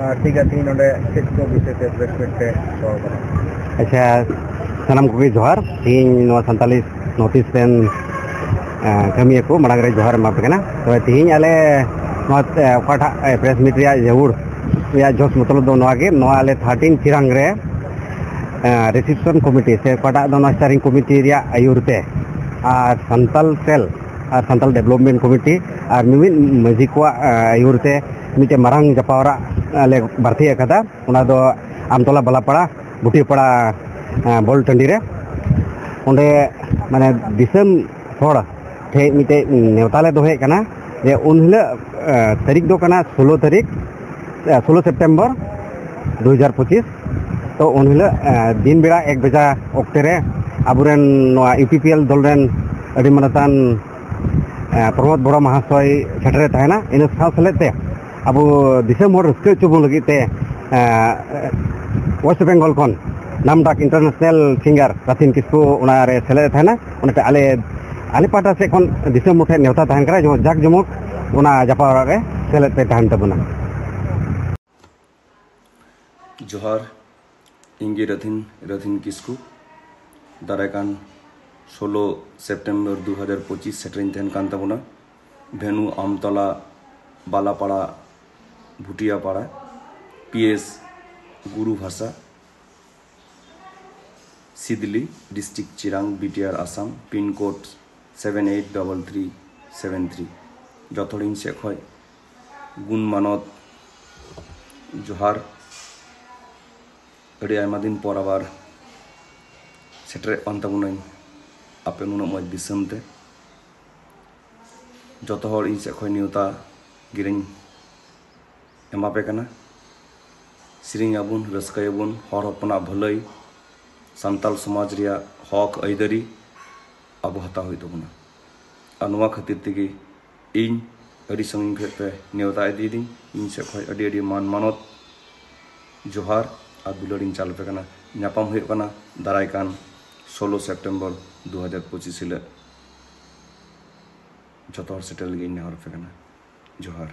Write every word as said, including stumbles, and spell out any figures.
ᱟᱨ ᱴᱷᱤᱠ ᱜᱮᱭᱟ, ᱛᱤᱦᱤᱧ ᱱᱚᱰᱮ ᱪᱮᱫ ᱠᱚ ᱵᱤᱥᱚᱭ ᱛᱮ press meet ᱯᱮ ᱫᱚᱦᱚ ᱠᱟᱫᱟ? ᱟᱪᱪᱷᱟ, ᱥᱟᱱᱟᱢ ᱠᱚᱜᱮ ᱡᱚᱦᱟᱨ᱾ ᱛᱤᱦᱤᱧ ᱱᱚᱣᱟ ᱥᱟᱱᱛᱟᱞᱤ ᱱᱳᱴᱤᱥ ᱨᱮᱱ, ᱮᱸ, ᱠᱟᱹᱢᱤᱭᱟᱹ ᱠᱚ ᱢᱟᱲᱟᱝ ᱨᱮ ᱡᱚᱦᱟᱨ ᱮᱢᱟ ᱯᱮ ᱠᱟᱱᱟ᱾ ᱛᱚᱵᱮ ᱛᱤᱦᱤᱧ ᱟᱞᱮ ᱱᱚᱣᱟ, ᱮᱸ, ᱚᱠᱟᱴᱟᱜ, ᱮᱸ, press meet ᱨᱮᱭᱟᱜ ᱡᱟᱹᱨᱩᱲ ᱨᱮᱭᱟᱜ ᱡᱚᱥ ᱢᱚᱛᱞᱚᱵ ᱫᱚ ᱱᱚᱣᱟ ᱜᱮ, ᱱᱚᱣᱟ ᱟᱞᱮ thirteen ᱪᱤᱨᱟᱝ ᱨᱮ, ᱮᱸ, reception committee ᱥᱮ ᱚᱠᱟᱴᱟᱜ ᱫᱚ ᱱᱚᱣᱟ steering committee ᱨᱮᱭᱟᱜ ᱟᱹᱭᱩᱨ ᱛᱮ ᱟᱨ ᱥᱟᱱᱛᱟᱞ cell ᱟᱨ ᱥᱟᱱᱛᱟᱞ development committee ᱟᱨ ᱢᱤᱢᱤᱫ ᱢᱟᱹᱡᱷᱤ ᱠᱚᱣᱟᱜ, ᱮᱸ, ᱟᱹᱭᱩᱨ ᱛᱮ ᱢᱤᱫᱴᱮᱱ ᱢᱟᱨᱟᱝ ᱡᱟᱯᱟᱣᱨᱟᱜ ᱞᱮ ᱵᱟᱨᱛᱤ ᱟᱠᱟᱫᱟ᱾ ᱚᱱᱟ ᱫᱚ ᱟᱢᱛᱚᱞᱟ ᱵᱟᱞᱟᱯᱟᱲᱟ, ᱵᱷᱩᱴᱤᱭᱟᱹᱯᱟᱲᱟ, ᱮᱸ, ᱵᱚᱞ ᱴᱟᱺᱰᱤ ᱨᱮ᱾ ᱚᱸᱰᱮ ᱢᱟᱱᱮ ᱫᱤᱥᱚᱢ ᱦᱚᱲ ᱴᱷᱮᱱ ᱢᱤᱫᱴᱮᱡ ᱱᱮᱣᱛᱟ ᱞᱮ ᱫᱚᱦᱚᱭᱮᱫ ᱠᱟᱱᱟ ᱡᱮ ᱩᱱ ᱦᱤᱞᱳᱜ, ᱮᱸ, ᱛᱟᱹᱨᱤᱠᱷ ᱫᱚ ᱠᱟᱱᱟ ᱥᱳᱞᱳ ᱛᱟᱹᱨᱤᱠᱷ, ᱮᱸ, ᱥᱳᱞᱳ ᱥᱮᱯᱴᱮᱢᱵᱚᱨ ᱫᱩ ᱦᱟᱡᱟᱨ ᱯᱚᱸᱪᱤᱥ᱾ ᱛᱚ ᱩᱱ ᱦᱤᱞᱳᱜ, ᱮᱸ, ᱫᱤᱱ ᱵᱮᱲᱟ ᱮᱠ ᱵᱟᱡᱟ ᱚᱠᱛᱮ ᱨᱮ ᱟᱵᱚᱨᱮᱱ ᱱᱚᱣᱟ UPPL ᱫᱚᱞ ᱨᱮᱱ ᱟᱹᱰᱤ ᱢᱟᱱᱚᱛᱟᱱ, ᱮᱸ, ᱯᱨᱚᱢᱳᱫ ᱵᱚᱲᱚ ᱢᱟᱦᱟᱥᱚᱭ ᱥᱮᱴᱮᱨᱮ ᱛᱟᱦᱮᱱᱟ᱾ ᱤᱱᱟᱹ ᱥᱟᱶ ᱥᱮᱞᱮᱫ ᱛᱮ ᱟᱵᱚ ᱫᱤᱥᱚᱢ ᱦᱚᱲ ᱨᱟᱹᱥᱠᱟᱹ ᱦᱚᱪᱚ ᱵᱚᱱ ᱞᱟᱹᱜᱤᱫ ᱛᱮ, ᱮᱸ, ᱳᱭᱮᱥᱴ ᱵᱮᱝᱜᱚᱞ ᱠᱷᱚᱱ ᱱᱟᱢᱰᱟᱠ international singer ᱨᱟᱛᱷᱤᱱ ᱠᱤᱥᱠᱩ ᱚᱱᱟᱨᱮ ᱥᱮᱞᱮᱫ ᱮ ᱛᱟᱦᱮᱱᱟ᱾ ᱚᱱᱟᱛᱮ ᱟᱞᱮ, ᱟᱞᱮ ᱯᱟᱦᱴᱟ ᱥᱮᱫ ᱠᱷᱚᱱ ᱫᱤᱥᱚᱢ ᱦᱚᱲ ᱴᱷᱮᱱ ᱱᱮᱣᱛᱟ ᱛᱟᱦᱮᱱ ᱠᱟᱱᱟ, ᱡᱮᱢᱚᱱ ᱡᱟᱠ ᱡᱚᱢᱚᱠ ᱚᱱᱟ ᱡᱟᱯᱟᱜ ᱚᱲᱟᱜ ᱨᱮ ᱥᱮᱞᱮᱫ ᱯᱮ ᱛᱟᱦᱮᱱ ᱛᱟᱵᱚᱱᱟ᱾ ᱡᱚᱦᱟᱨ, ᱤᱧ ᱜᱮ ᱨᱟᱹᱛᱷᱤᱱ, ᱨᱟᱹᱛᱷᱤᱱ ᱠᱤᱥᱠᱩ᱾ ᱫᱟᱨᱟᱭ ᱠᱟᱱ ᱥᱳᱞᱳ ᱥᱮᱯᱴᱮᱢᱵᱚᱨ ᱫᱩ ᱦᱟᱡᱟᱨ ᱯᱚᱸᱪᱤᱥ ᱥᱮᱴᱮᱨᱤᱧ ᱛᱟᱦᱮᱱ ᱠᱟᱱ ᱛᱟᱵᱚᱱᱟ᱾ ᱵᱷᱮᱱᱩ ᱟᱢᱛᱚᱞᱟ, ᱵᱟᱞᱟᱯᱟᱲᱟ, ᱵᱷᱩᱴᱤᱭᱟᱯᱟᱲᱟ, PS ᱜᱩᱨᱩ ᱵᱷᱟᱥᱟ, Sidli, district Chirang, BTR Assam, pin code seven eight double three seven three᱾ ᱡᱚᱛᱚ ᱦᱚᱲ ᱤᱧ ᱥᱮᱫ ᱠᱷᱚᱱ ᱜᱩᱱ ᱢᱟᱱᱚᱛ ᱡᱚᱦᱟᱨ᱾ ᱟᱹᱰᱤ ᱟᱭᱢᱟ ᱫᱤᱱ ᱯᱚᱨ ᱟᱵᱟᱨ ᱥᱮᱴᱮᱨᱚᱜ ᱠᱟᱱ ᱛᱟᱵᱚᱱᱟᱹᱧ ᱟᱯᱮ ᱱᱩᱱᱟᱹᱜ ᱢᱚᱡᱽ ᱫᱤᱥᱚᱢ ᱛᱮ᱾ ᱡᱚᱛᱚ ᱦᱚᱲ ᱤᱧ ᱥᱮᱫ ᱠᱷᱚᱱ ᱱᱮᱣᱛᱟ ᱜᱤᱨᱟᱹᱧ ᱮᱢᱟ ᱯᱮ ᱠᱟᱱᱟ᱾ ᱥᱮᱨᱮᱧ ᱟᱵᱚᱱ, ᱨᱟᱹᱥᱠᱟᱹᱭᱟᱵᱚᱱ, ᱦᱚᱲ ᱦᱚᱯᱚᱱᱟᱜ ᱵᱷᱟᱹᱞᱟᱹᱭ, ᱥᱟᱱᱛᱟᱞ ᱥᱚᱢᱟᱡᱽ ᱨᱮᱭᱟᱜ ᱦᱚᱠ ᱟᱹᱭᱫᱟᱹᱨᱤ ᱟᱵᱚ ᱦᱟᱛᱟᱣ ᱦᱩᱭᱩᱜ ᱛᱟᱵᱚᱱᱟ᱾ ᱟᱨ ᱱᱚᱣᱟ ᱠᱷᱟᱹᱛᱤᱨ ᱛᱮᱜᱮ ᱤᱧ ᱟᱹᱰᱤ ᱥᱟᱺᱜᱤᱧ ᱠᱷᱚᱱ ᱯᱮ ᱱᱮᱣᱛᱟ ᱤᱫᱤᱭᱤᱫᱤᱧ᱾ ᱤᱧ ᱥᱮᱫ ᱠᱷᱚᱱ ᱟᱹᱰᱤ ᱟᱹᱰᱤ ᱢᱟᱱ ᱢᱟᱱᱚᱛ, ᱡᱚᱦᱟᱨ ᱟᱨ ᱫᱩᱞᱟᱹᱲ ᱤᱧ ᱪᱟᱞ ᱟᱯᱮ ᱠᱟᱱᱟ᱾ ᱧᱟᱯᱟᱢ ᱦᱩᱭᱩᱜ ᱠᱟᱱᱟ ᱫᱟᱨᱟᱭ ᱠᱟᱱ ᱥᱳᱞᱳ ᱥᱮᱯᱴᱮᱢᱵᱚᱨ ᱫᱩ ᱦᱟᱡᱟᱨ ᱯᱚᱸᱪᱤᱥ ᱦᱤᱞᱳᱜ᱾ ᱡᱚᱛᱚ ᱦᱚᱲ ᱥᱮᱴᱮᱨ ᱞᱟᱹᱜᱤᱫ ᱤᱧ ᱱᱮᱦᱚᱨ ᱟᱯᱮ ᱠᱟᱱᱟ᱾ ᱡᱚᱦᱟᱨ᱾